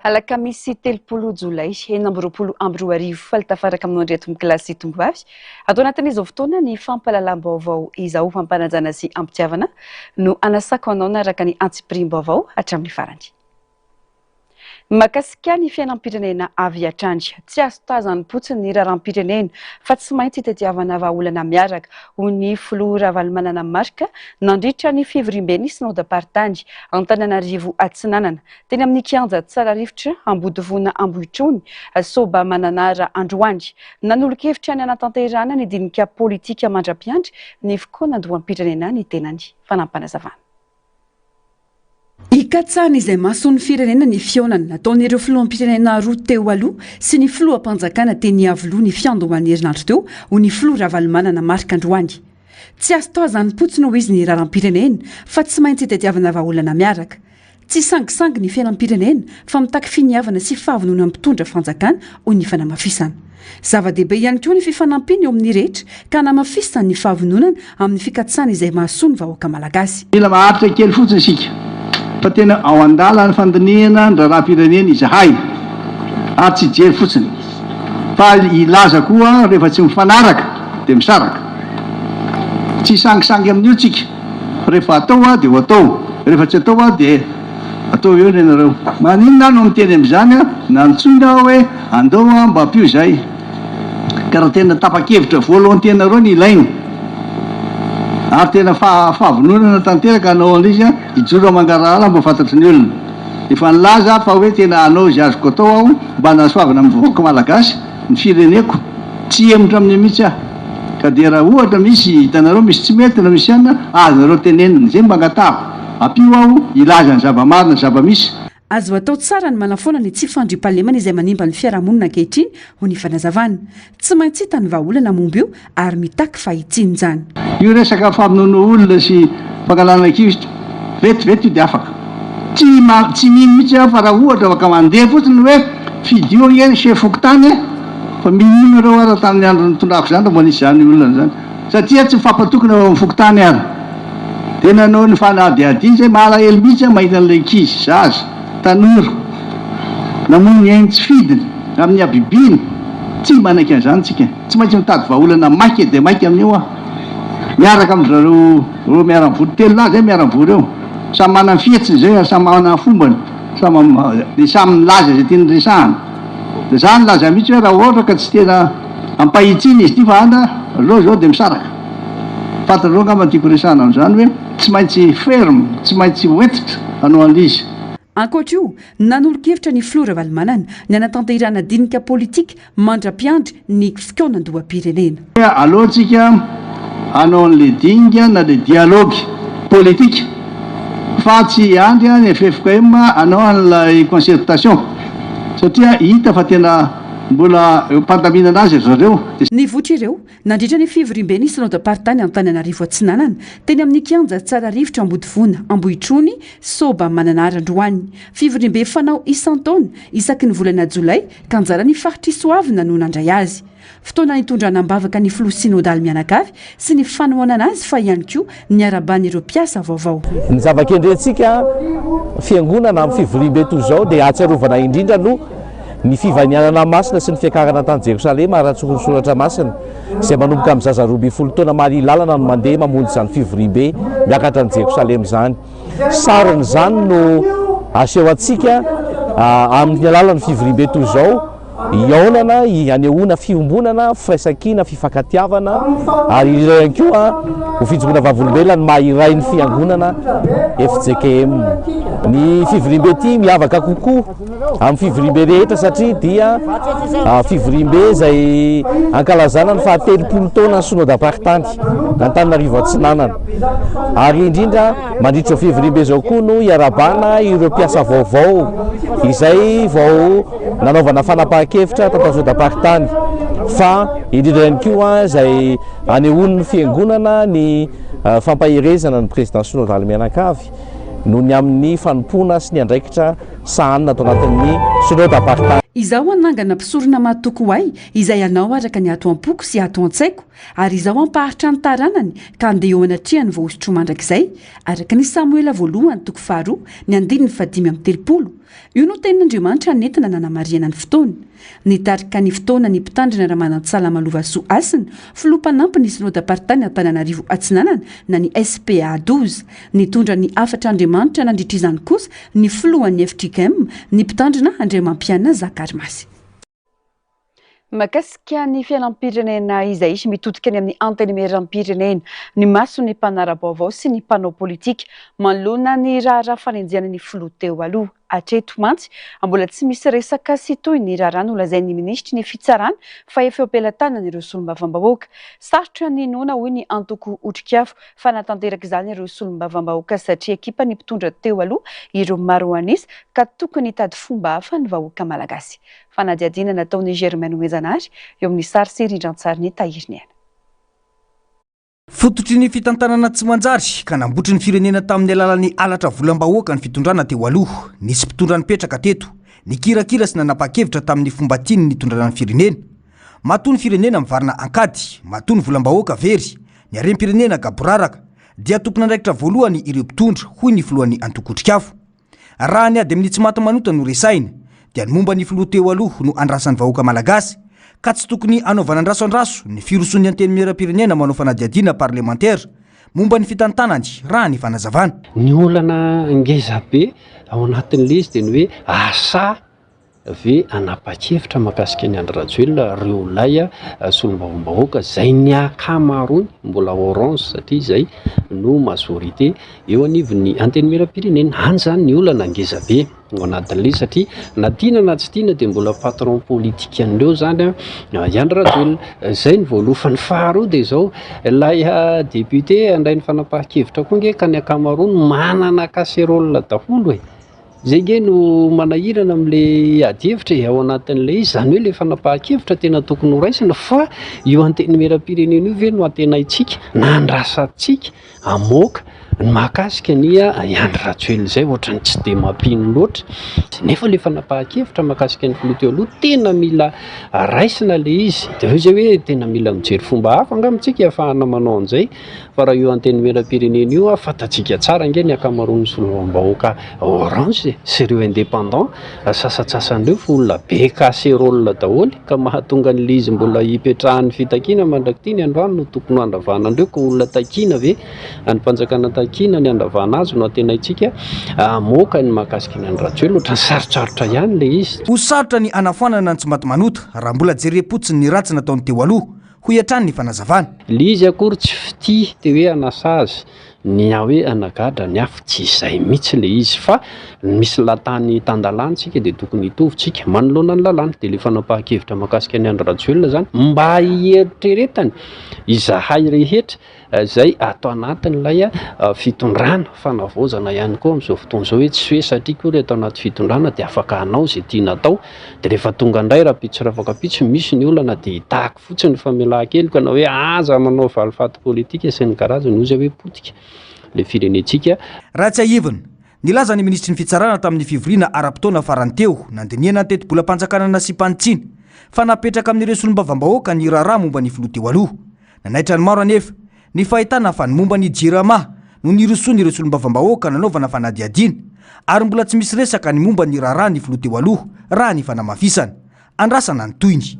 Alakamisy 30 jolay 2026, faly tafaraka aminao indray eto amin'ny kilasy Tongovavy. Ato anatin'izao fotoana ny fampahalalam-baovao izao fampanajana sy ampitiavana no anasako anao naraka ny antsipiriam-baovao hatramin'ny farany. Mahakasika ny fiainam-pirenena avy hatrany. Tsy azo tazanim-potsiny ny raharaham-pirenena fa tsy maintsy itadiavana vahaolana miaraka, hoy ny filoha Ravalomanana Marc nandritra ny fivoriamben'ny Synodamparitany Antananarivo Atsinanana teny amin'ny kianja Tsararivotra Ambodivona Ambohitrony, Soba Mananara androany. Nanolo-kevitra ny hanatanterahana ny dinika politika mandra-piandry ny fikaonandoham-pirenena ny tenany. Fanampinazavana. Hikatsahana izay mason'ny firenena ny fihaonana nataon'ireo filoham-pirenena roa teo aloha sy ny filoham-panjakana teny Iavoloha ny fiandohan'ny herinandro teo, hoy ny filoha Ravalomanana Marc androany. Tsy azo tazanim-potsiny hoy izy ny raharaham-pirenena fa tsy maintsy itadiavana vahaolana miaraka. Tsy sangisangy ny fiainam-pirenena fa mitaky finiavana sy fahavononan'ny mpitondra fanjakana, hoy ny fanamafisana. Zava-dehibe ihany koa ny fifanampiana eo amin'ny rehetra ka hanamafisana ny fahavononana amin'ny fikatsahana izay mahasoa ny vahoaka malagasy. Mila maharitra kely fotsiny isika fa tena ao an-dalan'ny fandinihana ny raharaham-pirenena izahay ary tsy hijery fotsiny fa hilaza koa rehefa tsy mifanaraka dia misaraka. Tsy hisangisangy amin'io tsika. Rehefa atao aho dia ho atao, rehefa tsy atao aho dia ataovy eo nenareo. Maninona aho no miteny amin'izany an? Nantsoina aho hoe andao an mba ampio izay. Ka raha tena tapa-kevitra volonté-nareo ny ilaina ary tena fahavononana tanteraka hanao an'ilay izy an, hijoro aman-garahara mba ho fantatry ny olona. Efa nilaza aho fa hoe tena hanao izay azoko atao aho mba hanasoavana ny vahoaka malagasy, ny fireneko. Tsy hihemotra amin'io mihitsy aho. Ka dia raha ohatra misy hitanareo misy tsy mety na misy anona, azonareo tenenina. Izay mba angatahako. Ampio aho hilaza ny zava-marina, zava-misy. Azo atao tsara ny manafoana ny tsy fandriampahalemana izay manimba ny fiarahamonina ankehitriny, hoy ny fanazavana. Tsy maintsy hita ny vahaolana momba io ary mitaky fahitsiana izany. Io resaka famonoana olona sy fangalana ankizy vetivety io dia afaka. Tsy tsy mino mihitsy aho fa raha ohatra afaka mandeha fotsiny hoe fidio ange ny chef fokontany e! Fa mino nareo ara tamin'ny andro nitondrako izany raha mbola nisy izany olona izany satria tsy mifampatoky na eo amin'ny fokontany ary. Dia nanao ny fanadihadiana izay, malahelo mihitsy aho mahita an'ilay ankizy, zaza, tanora, namono ny ainy tsy fidiny amin'ny habibiana, tsy manaiky an'izany tsika, tsy maintsy mitady vahaolana maika dia maika amin'io aho, miaraka amin-dry zareo ireo miara-mivory, telo lahy izay miara-mivory eo, samy manana ny fihetsiny izay ary samy manana ny fombany, samy dia samy milaza izay tiany resahana, dia za nilaza mihitsy hoe raha ohatra ka tsy tena ampahitsiana izy ity fa anda aleo izao dia misaraka. Fantatrareo angamba ny tiako resahana amin'izany hoe tsy maintsy ferme, tsy maintsy ho hentitra hanao an'ilay izy. Ankoatra io, nanolo-kevitra ny filoha Ravalomanana ny hanatanterahana dinika politika mandra-piandry ny fikaonandoham-pirenena. Aleo tsika hanao an'ilay dinika na ilay dialogue politique fa tsy hiandry ny ffkm hanao an'ilay concertation satria hita fa tena mbola eo am-pandaminana azy ry zareo. Nivoitra ireo Nandritra ny fivoriamben'ny Synodamparitany Antananarivo Atsinanana, teny amin'ny kianja Tsararivotra Ambodivona, Ambohitrony, Soba Mananara androany. Fivoriambe fanao isan-taona, isaky ny volana jolay, ka anjaran'ny faritr'i Soavina no nandray azy. Fotoana nitondrana am-bavaka ny filoha synodaly mianakavy sy ny fanohanana azy fa ihany koa niarahaban'ireo mpiasa vaovao. Ny zava-kendrentsika fiangonana amin'ny fivoriambe toy izao dia hahatsiarovana indrindra aloha Ny fivahinianana masina sy ny fiakarana tany Jerosalema ara-tsoron'ny Soratra Masina, izay manomboka amin'ny zaza 12 taona mahalỳ lalana no mandeha mamonjy izany fivoriambe miakatra any Jerosalema izany. Sarin'izany no aseho antsika amin'ny alalan'ny fivoriambe toy izao, hihaonana, hanehoana fiombonana, firaisankina, fifankatiavana, ary indrindra ihany koa ho fijoroana vavolombelona ny maha iray ny Fiangonana fjkm. Ny fivoriambe ity miavaka kokoa amin'ny fivoriambe rehetra satria dia fivoriambe izay ankalazana ny faha-30 taona ny Synodam-paritany Antananarivo Atsinanana. Ary indrindra mandritra izao fivoriambe izao koa no iarahabana ireo mpiasa vaovao izay vao nanaovana fanapahan-kevitra tato Synodam-paritany fa indrindra ihany koa izay anehoan'ny fiangonana ny fampaherezana ny Président Synodaly mianakavy noho ny amin'ny fanompoana sy ny andraikitra sahanina ato anatin'ny. Synodamparitany. Izaho hanangana mpisorona mahatoky ho ahy, izay hanao araka ny ato am-poko sy ato an-tsaiko, ary izaho hampaharitra ny taranany ka handeha eo anatrehany voahosotro mandrakizay, araka ny Samoela voalohany toko faharoa, ny andininy fahadimy amby 30. Io no tenin'Andriamanitra nentina nanamarihana ny fotoana. Nitarika ny fotoana ny Mpitandrina Ramanantsalama Lovasoa Hasina, filoha mpanampy ny Synodamparitany Antananarivo Atsinanana na ny SPA 12. Nitondra ny hafatr'Andriamanitra nandritra izany kosa ny filohan'ny fjkm, ny Mpitandrina Andriamampianina Zakarimasy. Mahakasika ny fiainam-pirenena izay mitodika any amin'ny Antenimierampirenena ny mason'ny mpanara-baovao sy ny mpanao politika manoloana ny raharaha fanenjehana ny filoha teo aloha. Hatreto mantsy, mbola tsy misy resaka sy toy ny raharaha nolazain'ny minisitry ny fitsarana fa efa eo am-pelatanan'ireo solombavambahoaka. Sarotra ny inoana, hoy ny antoko Otrikafo, fa nahatanteraka izany ireo solombavambahoaka satria ekipan'ny mpitondra teo aloha ireo maro an'isa ka tokony hitady fomba hafa ny vahoaka malagasy. Fanadihadiana nataon'i Germain Nomezanary eo amin'ny sary sy rindran-tsarin'i Tahiriniaina. Fototry ny fitantanana tsy manjary ka nambotry ny firenena tamin'ny alalan'ny halatra volam-bahoaka ny fitondrana teo aloha. Nisy mpitondra nipetraka teto, nikirakira sy nanapa-kevitra tamin'ny fomba tiany nitondrana ny firenena. Matoa ny firenena mivarina an-kady, matoa ny volam-bahoaka very, ny harem-pirenena gaboraraka, dia tompon'andraikitra voalohany ireo mpitondra, hoy ny filohan'ny antoko Otrikafo. Raha ny ady amin'ny tsy maty manota no resahina, dia ny momba ny filoha teo aloha no andrasan'ny vahoaka malagasy, ka tsy tokony hanaovana andraso andraso ny firosoan'ny Antenimierampirenena manao fanadihadiana parlemantera momba ny fitantanany, raha ny fanazavana. Ny olana ngeza be ao anatin'ilay izy dia ny hoe asa ve hanapa-kevitra mahakasika an'i Andry Rajoelina ireo ilay solombavambahoaka izay ny ankamaroany mbola orange satria izay no majorité eo anivon'ny antenimierampirenena. Any izany ny olana ngeza be ao anatin'ilay izy satria na tiana na tsy tiana dia mbola patron politique an'ireo izany i Andry Rajoelina. Izay ny voalohany. Fa ny faharoa dia izao, ilay député handray ny fanapahan-kevitra koa ange ka ny ankamaroany manana casserole daholo e. Zay nge no manahirana amle ady hevitra e, ao anatin'ilay izy, zany hoe le fanapahan-kevitra tena tokony ho raisina fa io antenimierampirenena io ve no antenaintsika na andrasantsika hamoaka ny mahakasika ny i Andry Rajoelina izay, ohatran'ny tsy dia mampino loatra, nefa le fanapahan-kevitra mahakasika ny filoha teo aloha tena mila raisina le izy, de avy eo zay hoe tena mila mijery fomba hafa angamba tsika ahafahana manao an'izay. Fa raha io antenimierampirenena io, fantatsika tsara ange ny ankamaroan'ny solombavambahoaka orange sy ireo indépendant sasantsasany ireo fa olona be casserole daholo ka mahatonga an'ilay izy mbola hipetrahan'ny fitakiana mandrak'ity ny androany no tokony handravana an'ireo ka olona takiana ve any mpanjakana takiana ny handravana azy no antenaintsika hamoaka ny mahakasika ny Andry Rajoelina ohatran'ny sarotsarotra ihany ilay izy. Ho sarotra ny hanafoanana ny tsimatimanota raha mbola jerem-potsiny ny ratsy nataony teo aloha hoy hatrany ny fanazavana. Le izy akory tsy fitia te hoe hanasazy ny hoe hanagadra ny hafa, tsy izay mihitsy le izy fa misy latany tan-dalàna tsika de tokony hitovy tsika manoloana ny lalàna, de le fanapahan-kevitra mahakasika an'i Andry Rajoelina zany mba hieritreretany izahay rehetra izay ato anatin'ilay fitondrana fanavaozana ihany koa amin'izao fotoana izao hoe tsy hoe satria akory ato anaty fitondrana de afaka hanao izay tiana atao de rehefa tonga indray rahampitso rafakampitso misy ny olana de hitaky fotsiny famelan-keloka na hoe aza manao valifaty politika sy ny karazany hoy zay hoe potika le firenentsika. Raha tsiahivina, nilaza ny minisitry ny Fitsarana tamin'ny fivoriana ara-potoana farany teo nandinihana ny tetibolam-panjakana nasiam-panitsiana fa napetraka amin'ireo solombavambahoaka ny raharaha momba ny filoha teo aloha. Nanaitra ny maro anefa ny fahitana fa ny momba ny Jirama no nirosoan'ireo solombavambahoaka nanaovana fanadihadiana ary mbola tsy misy resaka ny momba ny raharaha ny filoha teo aloha raha ny fanamafisana. Andrasana ny tohiny.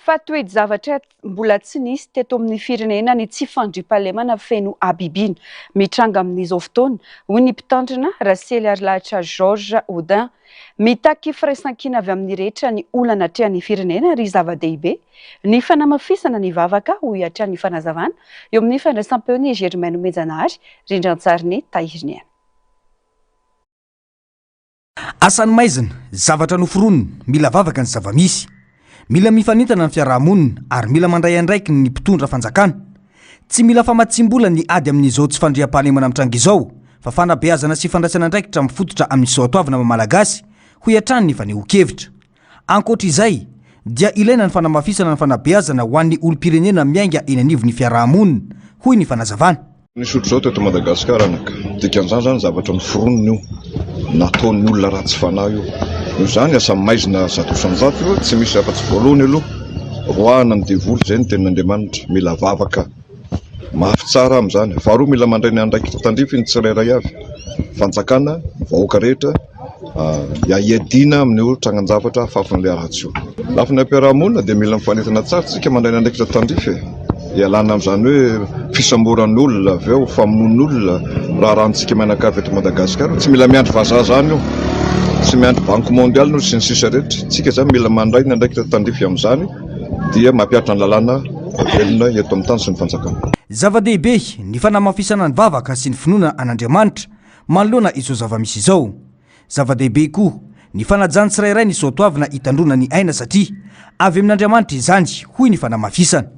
Fa toe-javatra mbola tsy nisy teto amin'ny firenena ny tsy fandriampahalemana feno habibiana mitranga amin'izao fotoana, hoy ny mpitandrina Rasely Harilahatra Georges Audin. Mitaky firaisankina avy amin'ny rehetra ny olana atrehan'ny firenena ary zava-dehibe ny fanamafisana ny vavaka, hoy hatrany ny fanazavana eo amin'ny fandraisam-peon'i Germain Nomenjanahary, rindran-tsarin'i Tahiriniaina. Asan'ny maizina, zavatra noforonina, mila vavaka ny zava-misy. Mila mifanentana ny fiaraha-monina ary mila mandray andraikiny ny mpitondra fanjakana. Tsy mila famatsiam-bola ny ady amin'izao tsy fandriampahalemana mitranga izao fa fanabeazana sy fandraisana andraikitra mifototra amin'ny soatoavina maha Malagasy, hoy hatrany ny fanehoan-kevitra. Ankoatra izay, dia ilaina ny fanamafisana ny fanabeazana ho an'ny olom-pirenena miainga eny anivon'ny fiaraha-monina, hoy ny fanazavana. Nisotro izao teto Madagasikara anaka. Dikan'izany izany zavatra noforonina io. nataon'ny olona ratsy fanahy io. Noho izany asa maizina 100% io, tsy misy afa-tsy voalohany aloha, roahana ny devoly, izay no tenin'Andriamanitra, mila vavaka mafy tsara amin'izany. Faharoa mila mandray ny andraikitra tandrify ny tsirairay avy, fanjakana, ny vahoaka rehetra, hiadiana amin'io trangan-javatra afafin'ilay ratsy io. Lafiny am-piarahamonina dia mila mifanentana tsara isika mandray ny andraikitra tandrify e. Ialana amin'izany hoe fisamboran'olona avy eo, famonoan'olona, raharahantsika mianakavy eto Madagasikara. Tsy mila miandry vazaha izany io, tsy miandry banque mondiale io sy ny sisa rehetra. Tsika izany mila mandray ny andraikitra tandrify amin'izany dia mampihatra ny lalàna velona eto amin'ny tany sy ny fanjakana. Zava-dehibe ny fanamafisana ny vavaka sy ny finoana an'Andriamanitra manoloana izao zava-misy izao. Zava-dehibe koa ny fanajan'ny tsirairay ny soatoavina hitandroana ny aina satria avy amin'Andriamanitra izany, hoy ny fanamafisana.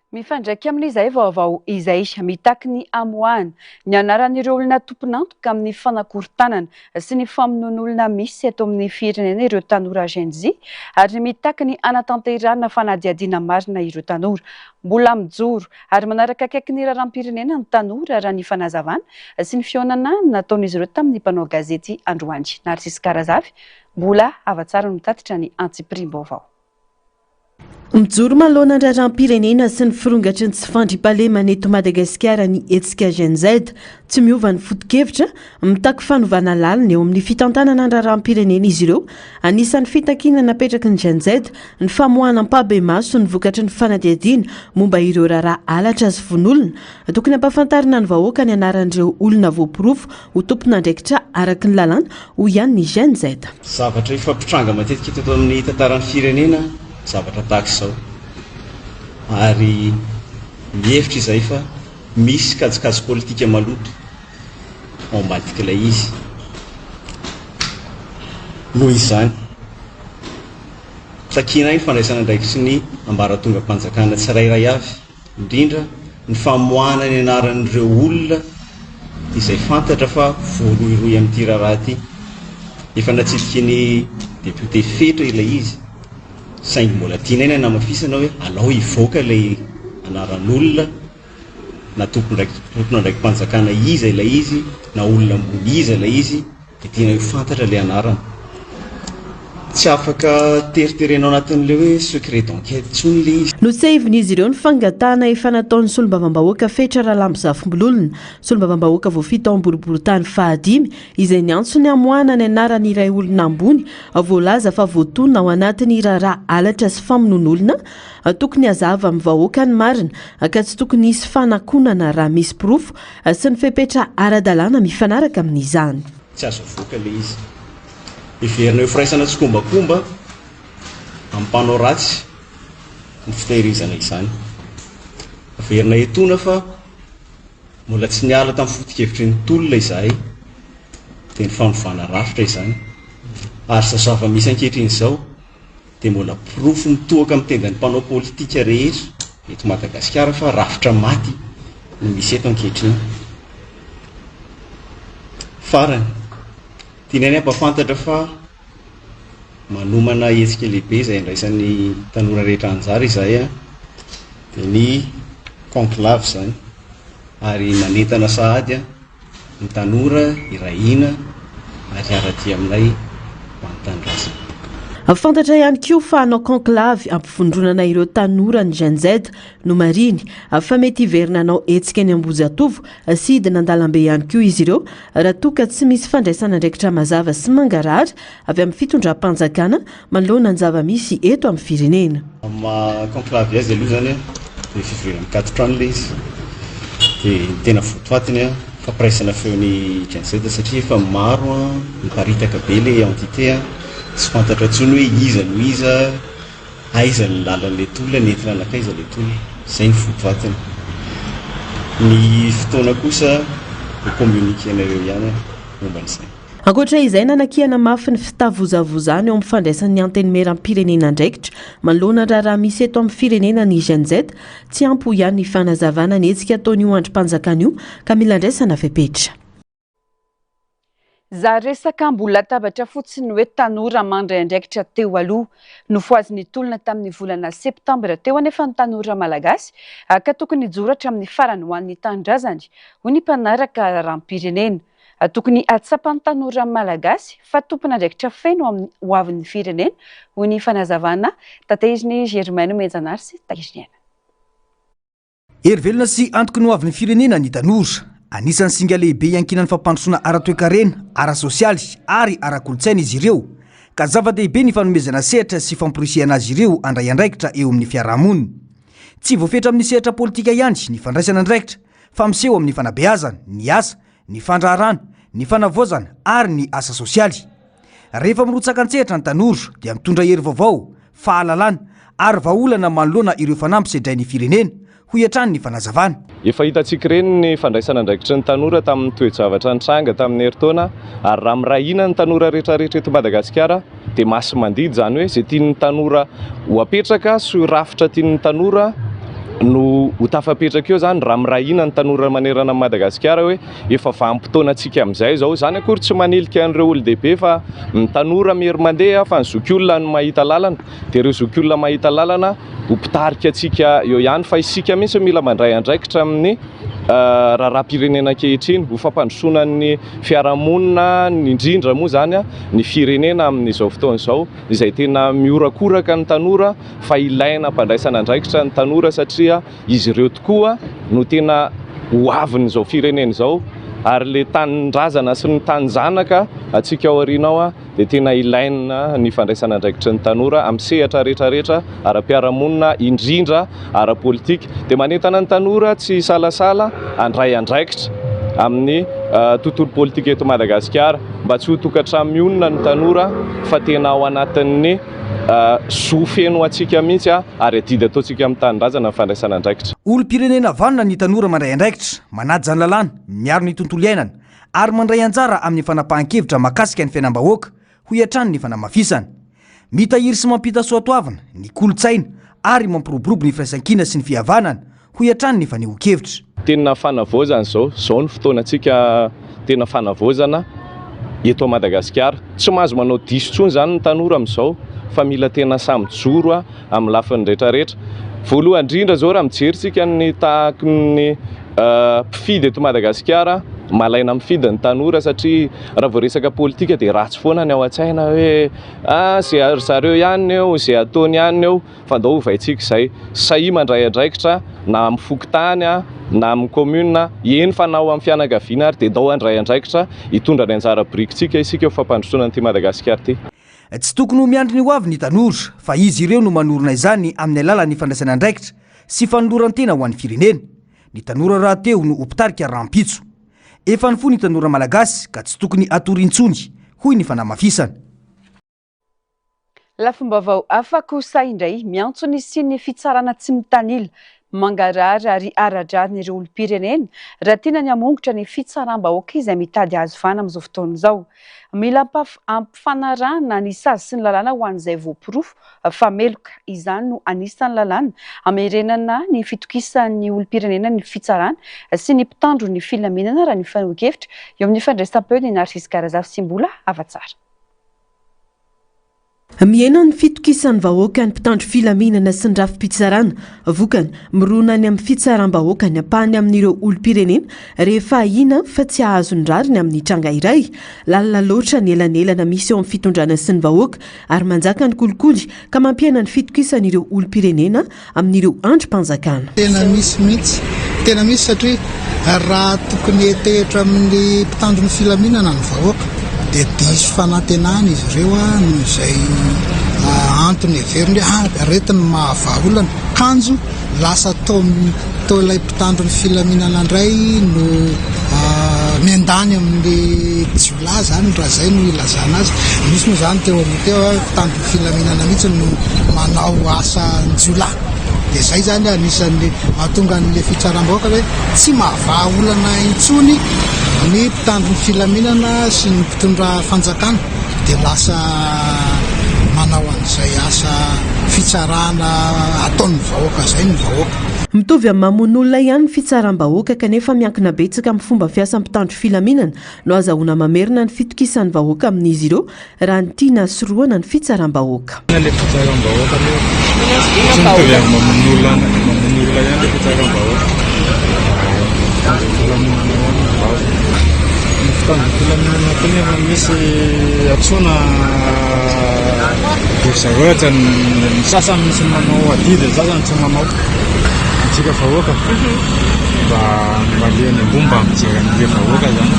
Mifandraika amin'izay vaovao izay, mitaky ny hamoahana ny anaran'ireo olona tompon'antoka amin'ny fanakorontanana sy ny famonoan'olona misy eto amin'ny firenena ireo tanora Gen Z ary mitaky ny hanatanterahana fanadihadiana marina ireo tanora. Mbola mijoro ary manaraka akaiky ny raharaham-pirenena ny tanora raha ny fanazavana sy ny fihaonana nataon'izy ireo tamin'ny mpanao gazety androany. Narcisque Razafy, Mbola hava-tsara no mitatitra ny antsipiriam-baovao. Mijoro manoloana ny raharaham-pirenena sy ny firongatry ny tsy fandriampahalemana eto Madagasikara ny hetsika Gen Z. Tsy miova ny foto-kevitra, mitaky fanovana lalina eo amin'ny fitantanana ny raharaham-pirenena izy ireo. Anisan'ny fitakiana napetraky ny Gen Z ny famoahana ampahibemaso ny vokatry ny fanadihadiana momba ireo raharaha halatra sy vono olona. Tokony hampahafantarina ny vahoaka ny anaran'ireo olona voaporofo ho tompon'andraikitra araka ny lalàna, hoy ihany ny Gen Z. Zavatra efa mpitranga matetika teto amin'ny tantaran'ny firenena ny zavatra tahaka izao. Ary mihevitra izahay fa misy kajikajy politika maloto ao ambadik'ilay izy. Noho izany, takianay ny fandraisana andraikitry ny ambaratongam-panjakana tsirairay avy. indrindra ny famoahana ny anaran'ireo olona izay fantatra fa voarohirohy amin'ity raharaha ity. Efa natsidiky ny depiote Fetra ilay izy, saingy mbola tianay ny hanamafisana hoe alao hivoaka ilay anaran'olona na tompon'andraiki-panjakana iza ilay izy na olona ambony iza ilay izy. Dia tianay ho fantatra ilay anarana. Tsy afaka teriterena ao anatin'ilay hoe secret d'enquête intsony ilay izy. Notsehivin'izy ireo ny fangatahana efa nataon'ny solombavambahoaka Fetra Ralambozafimbololona, solombavambahoaka voafidy tao Amboriborintany fahadimy, izay niantso ny hamoahana ny anaran'ny iray olona ambony voalaza fa voatonona ao anatin'ny raharaha halatra sy famonoan'olona. Tokony hazava amin'ny vahoaka ny marina ka tsy tokony hisy fanakonana raha misy porofo sy ny fepetra ara-dalàna mifanaraka amin'izany. Tsy azo avoaka ilay izy. Heverina ho firaisana tsikombakomba amin'ny mpanao ratsy ny fitehirizana izany. Averina etoana fa mbola tsy niala tamin'ny foto-kevitry ny tolona izahay, dia ny fanovana rafitra izany. Ary izao zava-misy ankehitriny izao, dia mbola porofo mitohaka amin'ny tendan'ny mpanao politika rehetra eto Madagasikara fa rafitra maty no misy eto ankehitriny. Farany, tianay ny hampahafantatra fa manomana hetsika lehibe izay andraisan'ny tanora rehetra anjara izahay, dia ny conclave izany, ary manentana sahady ny tanora hiray hina ary hiara-dia aminay ho an'ny tanindrazana. Fantatra ihany koa fa hanao conclave hampivondronana ireo tanora ny Gen Z. Nomarihiny fa mety hiverina hanao hetsika eny Ambohijatovo sy hidina an-dalambe ihany koa izy ireo raha toa ka tsy misy fandraisana andraikitra mazava sy mangarahara avy amin'ny fitondram-panjakana manoloana ny zava-misy eto amin'ny firenena. Amin'ny maha conclave azy aloha izany dia fivoriana mikaton-trano ilay izy dia ny tena votoatiny fampiraisana feo ny Gen Z satria efa maro miparitaka be ilay entité tsy fantatra intsony hoe iza no iza, aiza ny lalan'ilay tolona, nentina nankaiza ilay tolona, izay ny votoatiny. Ny fotoana kosa ho communiquer-na eo ihany momba an'izay. Ankoatra izay, nanakiana mafy ny fitavozavozana eo amin'ny fandraisan'ny Antenimierampirenena andraikitra manoloana ny raharaha misy eto amin'ny firenena ny Gen Z. Tsy ampy hoy ihany ny fanazavana ny hetsika ataon'io andrim-panjakana io ka mila andraisana fepetra. Zary resaka ambony latabatra fotsiny ny hoe tanora mandray andraikitra teo aloha. Nofohazin'ny tolona tamin'ny volana septambra teo anefa ny tanora malagasy ka tokony hijoro hatramin'ny farany ho an'ny tanindrazany, hoy ny mpanaraka raharaham-pirenena. Tokony hahatsapan'ny tanora malagasy fa tompon'andraikitra feno amin'ny hoavin'ny firenena, hoy ny fanazavana tatezin'i Germain Nomenjanahary sy Tahiriniaina. Hery velona sy antoky ny hoavin'ny firenena ny tanora. Anisan'ny singa lehibe iankinan'ny fampandrosoana ara-toekarena, ara-sosialy ary ara-kolontsaina izy ireo, ka zava-dehibe ny fanomezana sehatra sy famporisihana azy ireo handray andraikitra eo amin'ny fiarahamonina. Tsy voafetra amin'ny sehatra politika ihany ny fandraisana andraikitra fa miseho amin'ny fanabeazana, ny asa, ny fandraharana, ny fanavaozana ary ny asa sosialy. Rehefa mirotsaka an-tsehatra ny tanora dia mitondra hery vaovao, fahalalana ary vahaolana manoloana ireo fanamby sedrain'ny firenena, hoy hatrany ny fanazavana. Efa hitantsika ireny ny fandraisana andraikitry ny tanora tamin'ny toe-javatra nitranga tamin'ny herintaona ary raha miray hina ny tanora rehetrarehetra eto Madagasikara dia masi-mandidy izany hoe izay tian'ny tanora ho apetraka sy ho rafitra tian'ny tanora no ho tafapetraka eo izany raha miray hina ny tanora manerana an'i Madagasikara hoe efa vanim-potoanantsika amin'izay izao. Izany akory tsy manilika an'ireo olon-dehibe fa ny tanora miery mandeha fa ny zokiolona no mahita lalana dia ireo zokiolona mahita lalana ho mpitarika antsika eo ihany fa isika mihitsy mila mandray andraikitra amin'ny raharaham-pirenena ankehitriny ho fampandrosoana ny fiarahamonina indrindra moa izany ny firenena amin'izao fotoana izao izay tena mihorakoraka ny tanora fa ilaina ampandraisana andraikitra ny tanora satria izy ireo tokoa no tena ho avin'izao firenena izao ary le tanindrazana sy ny taninjanaka antsika ao aoriana ao dia tena ilaina ny fandraisana andraikitry ny tanora amin'ny sehatra rehetra rehetra ara-piarahamonina indrindra ara-politika. Dia manentana ny tanora tsy hisalasala handray andraikitra amin'ny tontolo politika eto Madagasikara mba tsy ho tokantrano mionona ny tanora fa tena ao anatin'ny zo feno ho antsika mihitsy ary adidy ataontsika amin'ny tanindrazana ny fandraisana andraikitra. Olom-pirenena vanona ny tanora mandray andraikitra, manaja ny lalàna, miaro ny tontolo iainana ary mandray anjara amin'ny fanapahan-kevitra mahakasika ny fiainam-bahoaka, hoy hatrany ny fanamafisana. Mitahiry sy mampita soatoavina, ny kolontsaina ary mampiroborobo ny firaisankina sy ny fihavanana, hoy hatrany ny fanehoan-kevitra. Tena fanavaozana izao, izao no fotoanantsika tena fanavaozana eto Madagasikara. Tsy mahazo manao diso intsony izany ny tanora amin'izao fa mila tena samy mijoro amin'ny lafiny rehetra rehetra. Voalohany indrindra izao raha mijery isika ny tahaky ny mpifidy eto Madagasikara, malaina mifidy ny tanora satria raha vao resaka politika dia ratsy foana ny ao an-tsaina hoe ah ze ry zareo ihany eo, ze ataony ihany eo, fa ndao ovaintsika izay. Sahia mandray andraikitra na amin'ny fokontany na amin'ny commune, eny fa na ao amin'ny fianakaviana ary dia ndao handray andraikitra hitondra ny anjara birikintsika isika ho fampandrosoana an'ity Madagasikara ity. Tsy tokony ho miandry ny ho avy ny tanora fa izy ireo no manorina izany amin'ny alalan'ny fandraisana andraikitra sy fanoloran-tena ho an'ny firenena. Ny tanora rahateo no ho mpitarika rahampitso. Efa nifoha ny tanora malagasy ka tsy tokony hatory intsony, hoy ny fanamafisana. Lafim-baovao hafa kosa indray, miantso ny hisian'ny fitsarana tsy mitanila, mangarahara ary ara-drariny ireo olom-pirenena raha tiana ny hamongotra ny fitsaram-bahoaka izay mitady hahazo vahana amin'izao fotoana izao. Mila ampifanarahana ny sazy sy ny lalàna ho an'izay voaporofo fa meloka. Izany no anisan'ny lalàna hamerenana ny fitokisan'ny olom-pirenena ny fitsarana sy ny mpitandro ny filaminana raha ny fanehoan-kevitra eo amin'ny fandraisam-peo ny Narcisse Garazafisimbola Havatsara. Mihena ny fitokisan'ny vahoaka ny mpitandro filaminana sy ny rafi-pitsarana. Vokany, mirona any amin'ny fitsaram-bahoaka ny ampahany amin'ireo olom-pirenena rehefa ahiana fa tsy hahazo ny rariny amin'ny tranga iray. Lalina loatra ny elanelana misy eo amin'ny fitondrana sy ny vahoaka ary manjaka ny kolikoly ka mampihena ny fitokisan'ireo olom-pirenena amin'ireo andrim-panjakana. Tena misy mihitsy, tena misy satria raha tokony hetehitra amin'ny mpitandro ny filaminana ny vahoaka dia diso fanantenana izy ireo noho izay antony heveriny hoe ah ireto no mahavaha olana, kanjo lasa toa toa ilay mpitandro ny filaminana indray no miandany amin'ny jiolahy izany raha izay no ilazana azy. Misy moa izany teo aloha teo mpitandro ny filaminana mihitsy no manao asan-jiolahy. Dia izay izany anisan'ny mahatonga an'ilay fitsaram-bahoaka hoe tsy mahavaha olana intsony ny mpitandro ny filaminana sy ny mpitondra fanjakana dia lasa manao an'izay asa fitsarana ataon'ny vahoaka izay ny vahoaka. Mitovy amin'ny mamono olona ihany ny fitsaram-bahoaka kanefa miankina betsaka amin'ny fomba fiasan'ny mpitandro filaminana no azahoana mamerina ny fitokisan'ny vahoaka amin'izy ireo raha ny tiana sorohana ny fitsaram-bahoaka. Inona ilay fitsaram-bahoaka aloha? Tsy mitovy amin'ny mamono olona mamono olona ihany ilay fitsaram-bahoaka. Mitandro filaminana ihany ny vahoaka. mpitandro ny filaminana koa nefa misy antsoina dia ry zareo ohatra ny sasany misy manao adidy ny sasany tsy manao. Antsika vahoaka mba mba aleha any ambony mba mijery an'ilay vahoaka zany.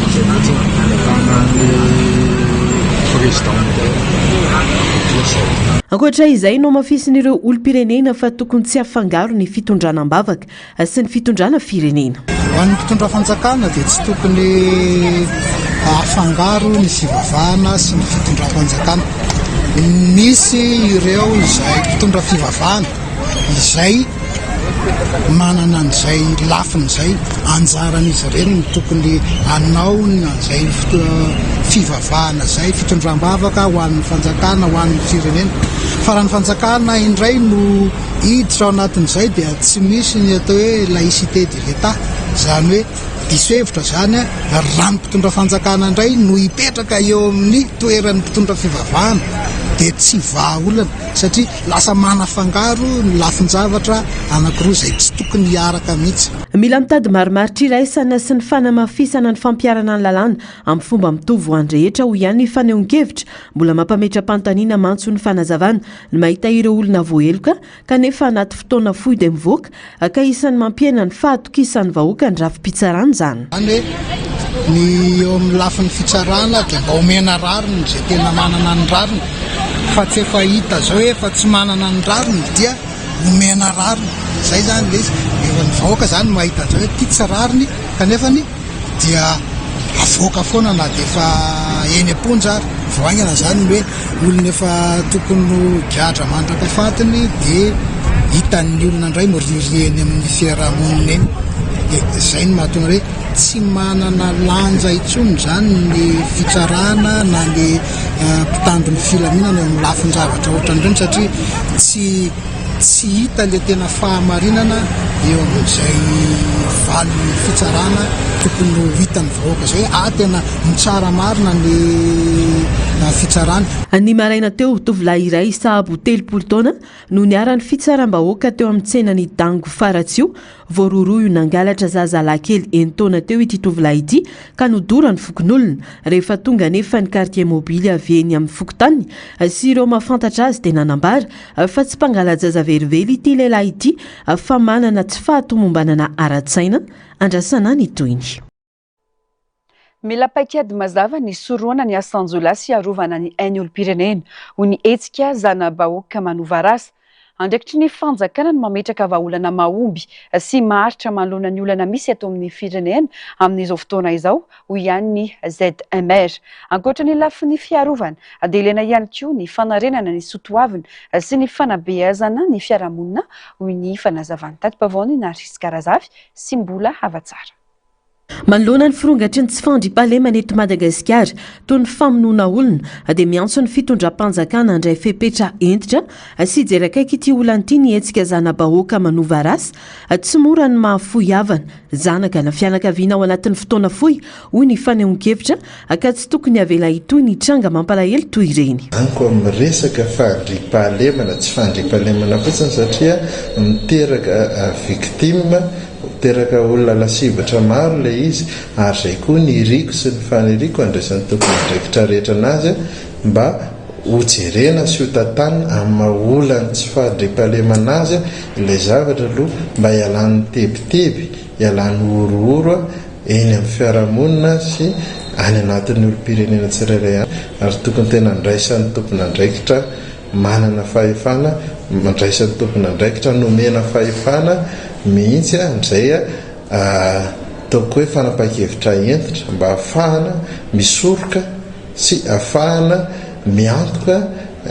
Izay fotsiny angatahana ny président Michael. Ankoatra izay, nohamafisin'ireo olom-pirenena fa tokony tsy hafangaro ny fitondrana am-bavaka sy ny fitondrana firenena. Ho an'ny mpitondra fanjakana dia tsy tokony hafangaro ny fivavahana sy ny fitondram-panjakana. Misy ireo izay mpitondra fivavahana izay manana an'izay lafiny izay, anjaran'izy ireny no tokony hanao an'izay fivavahana izay, fitondram-bavaka ho an'ny fanjakana, ho an'ny firenena. Fa raha ny fanjakana indray no hiditra ao anatin'izay dia tsy misy ny atao hoe laïcité de l'Etat, izany hoe diso hevitra izany raha ny mpitondra fanjakana indray no hipetraka eo amin'ny toeran'ny mpitondra fivavahana dia tsy vahaolana satria lasa manafangaro ny lafin-javatra anankiroa izay tsy tokony hiaraka mihitsy. Mila mitady marimaritra iraisana sy ny fanamafisana ny fampiharana ny lalàna amin'ny fomba mitovy ho an'ny rehetra, hoy ihany ny fanehoan-kevitra. Mbola mampametra-panontaniana mantsy ho ny fanazavana ny mahita ireo olona voaheloka kanefa anaty fotoana fohy dia mivoaka ka isan'ny mampihena ny fahatokisan'ny vahoaka ny rafi-pitsarana izany. Izany hoe ny eo amin'ny lafiny fitsarana dia mba omena rariny izay tena manana ny rariny fa tsy efa hita izao hoe efa tsy manana ny rariny dia omena rariny. Izay izany ilay izy. Efa ny vahoaka izany mahita an'izay hoe ity tsy rariny kanefany dia avoaka foana na dia efa eny am-ponja ary. Vao haingana izany ny hoe olona efa tokony ho gadra mandra-pahafatiny dia hitan'ny olona indray miriaria eny amin'ny fiaraha-monina eny. Dia izay no mahatonga hoe tsy manana lanja intsony izany ny fitsarana na ny mpitandro ny filaminana eo amin'ny lafin-javatra ohatran'ireny satria tsy Tsy hita ilay tena fahamarinana eo amin'izay valin'ny fitsarana tokony ho hitan'ny vahoaka izay hoe ah tena mitsara marina ny fitsarana. Ny maraina teo, tovolahy iray sahabo 30 taona no niharan'ny fitsaram-bahoaka teo amin'ny tsenan'i Dango Faratsiho Voarohirohy ho nangalatra zazalahy kely enin-taona teo ity tovolahy ity ka nodoran'ny fokonolona. Rehefa tonga anefa ny kartie mobily avy eny amin'ny fokontany sy ireo mahafantatra azy dia nanambara fa tsy mpangala-jaza velively ity lehilahy ity fa manana tsy fahatomombanana ara-tsaina. Andrasana ny tohiny. Mila paikady mazava ny hisorohana ny asan-jiolahy sy hiarovana ny ain'ny olom-pirenena, hoy ny hetsika Zana-bahoaka manova rasa. Andraikitry ny fanjakana ny mametraka vahaolana mahomby sy maharitra manoloana ny olana misy eto amin'ny firenena amin'izao fotoana izao, hoy ihany ny ZMR. Ankoatra ny lafiny fiarovana dia ilaina ihany koa ny fanarenana ny soatoavina sy ny fanabeazana ny fiarahamonina, hoy ny fanazavan'ny tati-baovaon'i Nariska Razafy sy Mbola Havatsara. Manoloana ny firongatry ny tsy fandriampahalemana eto Madagasikara, toy ny famonoana olona, dia miantso ny fitondram-panjakana handray fepetra hentitra sy hijery akaiky ity olana ity ny hetsika Zana-bahoaka manova rasa. Tsy mora ny mahafoy havana, zanaka na fianakaviana ao anatin'ny fotoana fohy, hoy ny fanehoan-kevitra, ka tsy tokony havela hitohy ny tranga mampalahelo toy ireny. Amiko amin'ny resaka fandriampahalemana, tsy fandriampahalemana fotsiny satria miteraka victime, Miteraka olona lasibatra maro ilay izy ary izay koa ny iriko sy ny faniriako handraisan'ny tompon'andraikitra rehetra anazy mba ho jerena sy ho tantanina amin'ny maha olan'ny tsy fandriampahalemana azy ilay zavatra aloha mba hialan'ny tebiteby, hialan'ny horohoro eny amin'ny fiarahamonina sy any anatin'ny olom-pirenena tsirairay any ary tokony tena handraisan'ny tompon'andraikitra manana fahefana, andraisan'ny tompon'andraikitra nomena fahefana mihitsy amin'izay ataoko hoe fanapahan-kevitra hentitra mba hahafahana misoroka sy hahafahana miantoka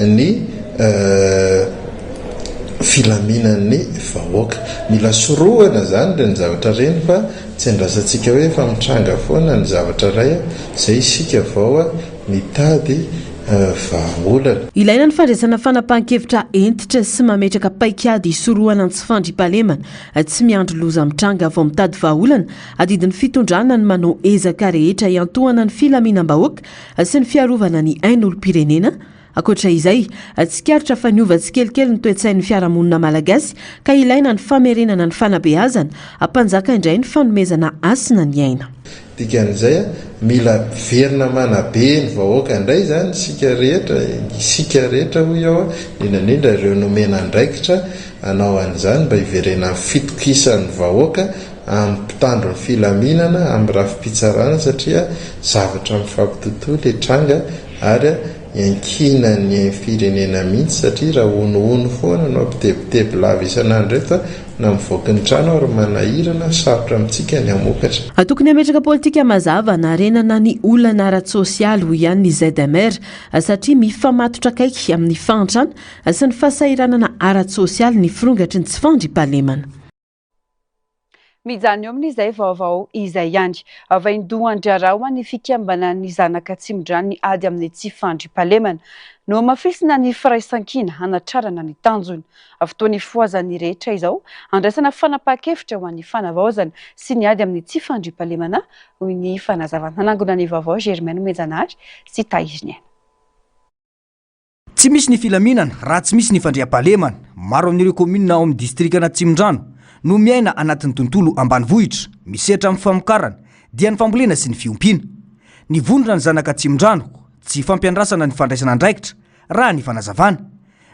ny filaminan'ny vahoaka. Mila sorohana izany ireny zavatra ireny fa tsy andrasantsika hoe efa mitranga foana ny zavatra iray izay isika vao mitady vahaolana. Ilaina ny fandraisana fanapahan-kevitra hentitra sy mametraka paikady hisorohana ny tsy fandriampahalemana. Tsy miandry loza mitranga vao mitady vahaolana. Adidin'ny fitondrana ny manao ezaka rehetra hiantohana ny filaminam-bahoaka sy ny fiarovana ny ain'olom-pirenena. Ankoatra izay, tsikaritra fa niova tsikelikely ny toe-tsain'ny fiarahamonina malagasy ka ilaina ny famerenana ny fanabeazana, hampanjaka indray ny fanomezana hasina ny aina. Dikan'izay, mila miverina manabe ny vahoaka indray izany isika rehetra, isika rehetra hoy aho, indrindra indrindra ireo nomena andraikitra hanao an'izany mba hiverenan'ny fitokisan'ny vahoaka amin'ny mpitandro ny filaminana, amin'ny rafi-pitsarana satria zavatra mifampitotoa ilay tranga ary iankinan'ny firenena mihitsy satria raha honohono foana no ampitebiteby lava isan'andro eto na mivoaka ny trano ary manahirana, sarotra amintsika ny hamokatra. Tokony hametraka politika mazava hanarenana ny olana ara-tsosialy, hoy ihany ny ZMR, satria mifamatotra akaiky amin'ny fahantrana sy ny fahasahiranana ara-tsosialy ny firongatry ny tsy fandriampahalemana. Mijanona eo amin'izay vaovao izay ihany. Vaindohan-draharaha ho an'ny fikambanan'ny zanak'Atsimondrano ny ady amin'ny tsy fandriampahalemana. Nohamafisina ny firaisankina hanatrarana ny tanjona. Fotoana ifohazan'ny rehetra izao handraisana fanapahan-kevitra ho an'ny fanavaozana sy ny ady amin'ny tsy fandriampahalemana, hoy ny fanazavana. Nanangona ny vaovao Germain Nomenjanahary sy Tahiriniaina. Tsy misy ny filaminana raha tsy misy ny fandriampahalemana. Maro amin'ireo kaominina ao amin'ny distrikan'Atsimondrano no miaina anatin'ny tontolo ambanivohitra, misehatra amin'ny famokarana, dia ny fambolena sy ny fiompiana. Ny vondrona ny zanak'Atsimondrano, tsy ifampiandrasana ny fandraisana andraikitra, raha ny fanazavana.